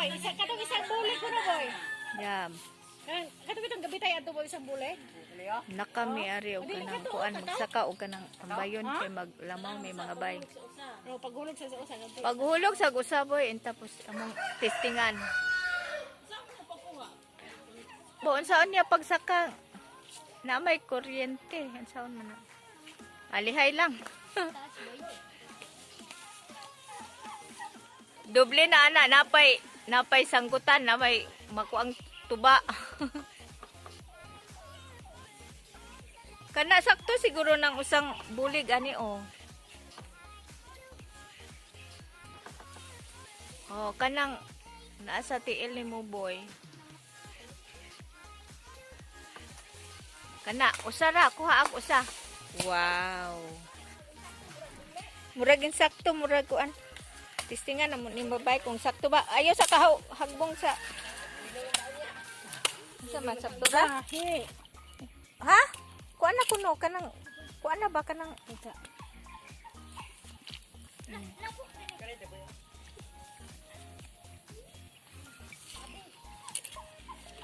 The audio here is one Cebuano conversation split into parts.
Boy, isa katong isang bulig ko na, boy. Yeah. Katong itong gabi tayo ato, boy, isang bulig. Nakami ari og kanang kuan, magsaka og kanang ambayon kay maglamaw may mga bay. No, paghulog sa usa gabi. Paghulog sa usa, boy, and tapos among testingan. Bo, unsaon niya pagsaka? Na may kuryente, unsaon man na? Alihay lang. Doble na ana, napay napay sangkutan, na may makuang tuba. Kana sakto siguro ng usang bulig ani oh. Oh, kanang naa sa tiil ni mo, boy. Kana usa ra, kuha ak usa. Wow. Murag insakto, murag kuan. Testingan na mo ni babay kung sakto ba. Ayo sa kahaw, hagbong sa. Unsa man, sakto ba? Ahi. Ha? Kuan na kuno kanang kuan na ba kanang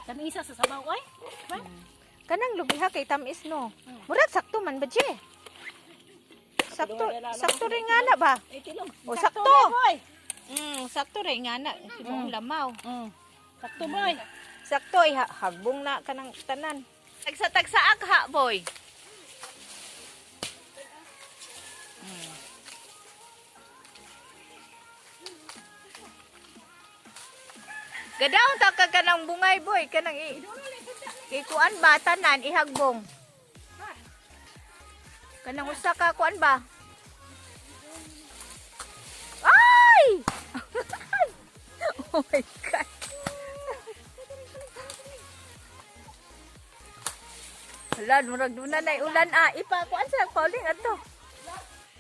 Kami isa sa sabaw oy. Kanang lubiha kay tamis no. Murag sakto man ba, Je? Sakto, sakto rin nga na ba? Ay tilog. O, sakto. Boy. Sakto rin nga na. Imong lamaw. Sakto, boy. Sakto ay hagbong na kanang tanan. Tagsa-tagsaak ha, boy. Gadaon ta ka kanang bungay, boy, kanang i ikuan ba tanan ihagbong. Kanang usa ka kuan ba? Ay! Oh my God. Ulan, murag doon na na ulan ah. Ipakuan sa pauling ato.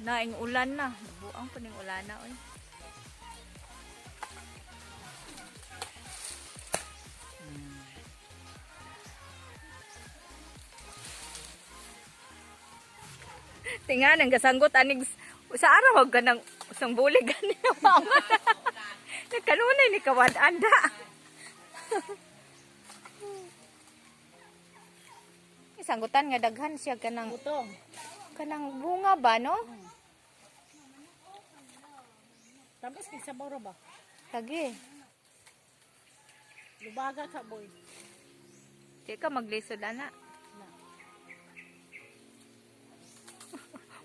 Naing ulan na. Nabuang pa ning ulan na oy. Tinga nang gasanggot anig sa araw ka ng usang bulig ani mama. Nagkanunay ni kawad anda. Sanggutan nga daghan siya kanang Butong. Kanang bunga ba no? Tamis kay sabaw ra ba? Lagi. Lubaga ka, boy. Di ka maglisod ana.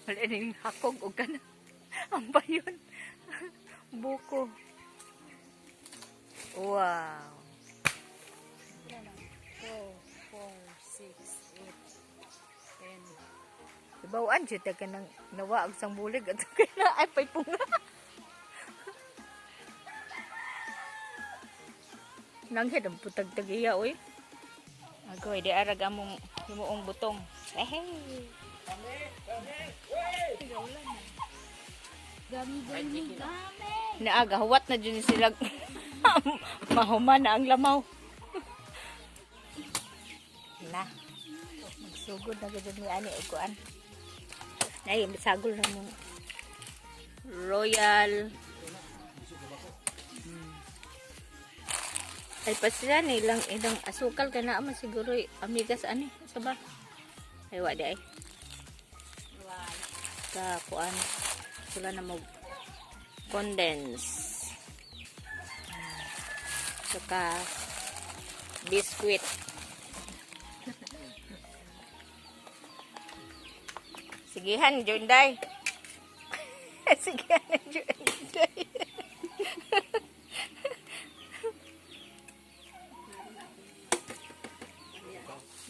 Wala ning hakog og kana. Ang bayon. Buko. Wow. 2, 4, 6, 8, 10. Ibawaan jud ta kanang nawa og sang bulig at kana ay pay punga. Nanghid ang putag tagiya oy. Agoy di arag among himuong butong. Hey. Gami, gami, gami. Naaga huwat na jud ni sila. Mahuman na ang lamaw. Na. Magsugod na gud ni ani og kuan. Ay, sagol na mo. Royal. Ay pasila ni ilang ilang asukal kana man siguro amigas ani sa ba. Ay wa di ay. Ka kuan sila na mo condense. Saka biscuit. Sigihan, Junday. Sigihan, Junday.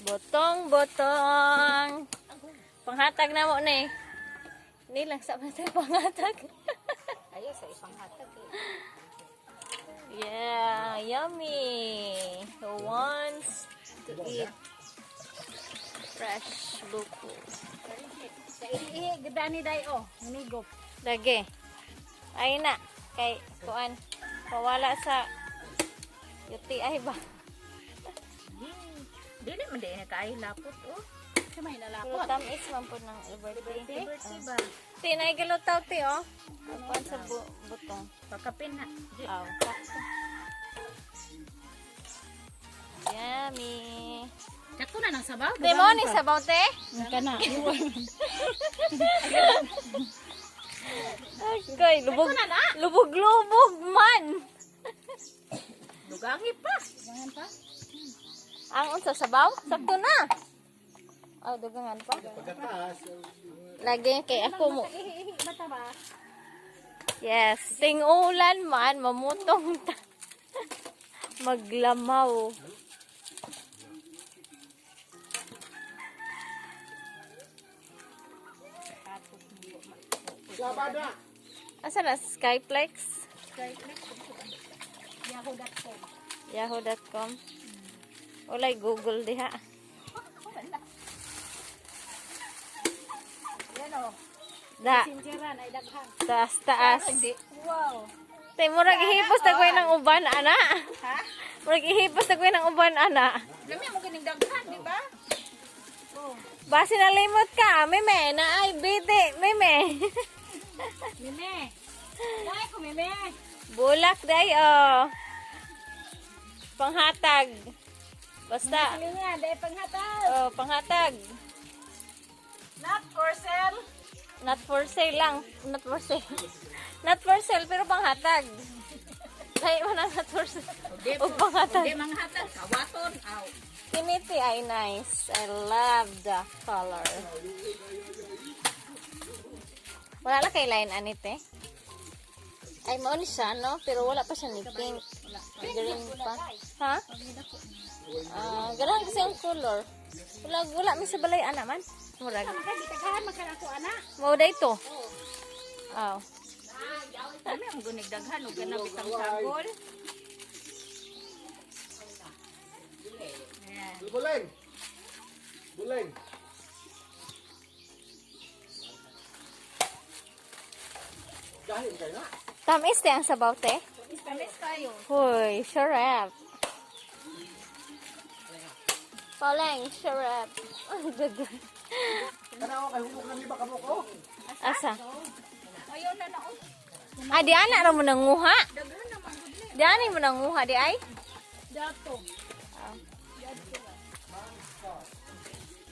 Botong, botong. Panghatag na mo ni. Ni lang sa mga panghatag. Ayaw sa isang hatag. Eh. Yeah, yummy. Who wants to eat fresh buko? Sa ihi, ganda ni day oh. Manigop. Lagi. Ay na, kay kuan pawala sa UTI ba? Dili man di na kaayo lapot oh. Sa may Pero lalapot. tamis man po ng Liberty. Liberty ba? Ti na galutaw ti oh. Kuan sa butong. Pakapin na. Aw, sakto. Yummy. Sakto na ng sabaw. Te mo ni sabaw te? Kana. Okay, lubog lubog lubog man. Dugangi pa. Dugangan pa. Ang unsa sabaw? Sakto na. Oh, dugangan pa. Pagkataas, Lagi kay ako mo. Ihi bata ba? Yes, ting-ulan man mamutong ta. Maglamaw. Labada. Asa na Skyplex? Yahoo.com. Yahoo.com. Walay Google diha. Yan o. Da, Sinjera na idaghan. taas taas. Wow. Tay murag ihipos ta koy ng uban ana. Ha? Murag ihipos ta koy ng uban ana. Lami mo ganing daghan, di ba? Base na limot ka, meme na ay biti, meme. Mime. Dai ko mime. Bulak day oh. Panghatag. Basta Kalinga, dai panghatag. oh, panghatag. Not for sale. Not for sale lang. Not for sale. Not for sale pero panghatag. Dahil mo na not for sale. O panghatag. Di manghatag kawaton aw. Timothy ay nice. I love the color. Wala na kay line anit eh. Ay, mao ni siya, no? Pero wala pa siya ni pink. Green pa. Ha? Ah, ganahan kasi ang color. Wala, wala mi sa balay ana man. Murag. Maka gitagahan man ako ana. Mao day to. Aw. Lami mo ganing daghan og kanang bitang sagol. Buleng. Buleng. Dahil kayo na. Tamis te ang sabaw te. Tamis kayo. Hoy, sarap. Pauleng, sarap. Ang gaga. Kana ako kay hubog ng iba kamo ko. Asa? Ayaw na na. oh. Ah, di ana ra mo nanguha. Daghan naman gud ni. Di ana mo nanguha di ay. Dato.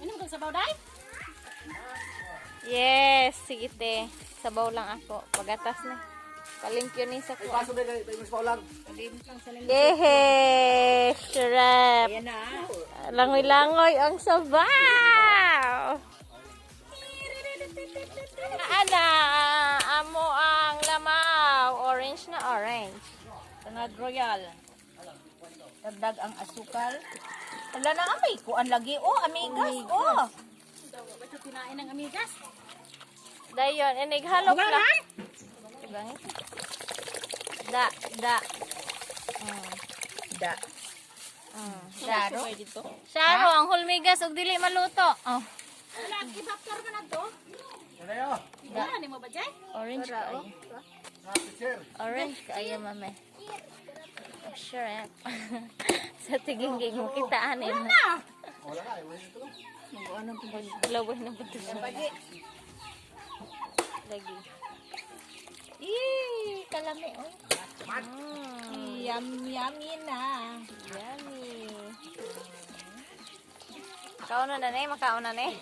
Ano mo sabaw dai? Yes, sige te. Sabaw lang ako. Pagatas na. Palimpyo ni sa Ay kuha. paso ba kay mas paulang. Lang sa lim. Yehe, sarap. Ayan na. Langoy-langoy ang sabaw. Ana, amo ang lamaw. Orange na orange. Tangag Royal. Dagdag ang asukal. Wala na amay kuan lagi oh, amigas oh. Ito kinain ng amigas. Dayon, inig halok lang. Ibang Da, da. Da. Sharo. Sharo, ang hulmigas ug dili maluto. Oh. Wala ibaptor man adto. Kanayo. Wala nimo ba jay? Orange kaayo. Ha, teacher. Orange kaayo, mame. Sure. Eh. Sa tiginging mo kita anin. Wala na, ay wala ito lang. Laway na buto siya. Lagi. Ih, kalami oy. Mm. Yum yummy na. Yummy. Kauna na na makauna na eh.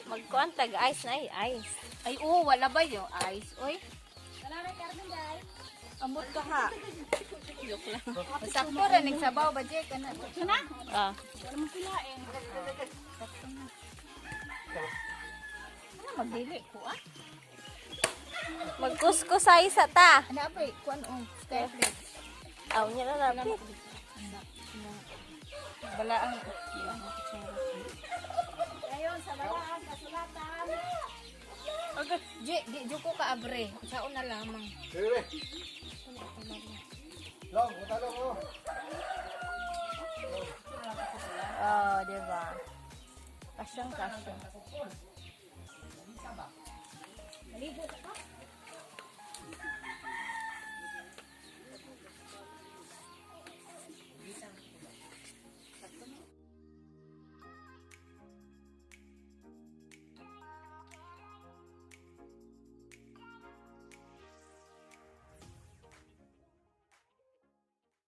Magkuan tag ice na eh, ice. Ay oh, wala ba yung ice oy? Wala na Carmen dai. Amot ka ha. Sakto ra ning sabaw ba Jake ana. Ano na? Ah. Wala mo pilain. Ano magdili ko ah? Magkuskusay sa ta. Ana ba kuan oh, skyflex. Aw niya na lapit. Bala ang Ayon sa balaan kasulatan. Okay, Jake, di jud ko kaabre. Sao na lamang. Bebe. Long, punta long oh. Oh, di ba? Kasyang kasya. Maligo ka pa.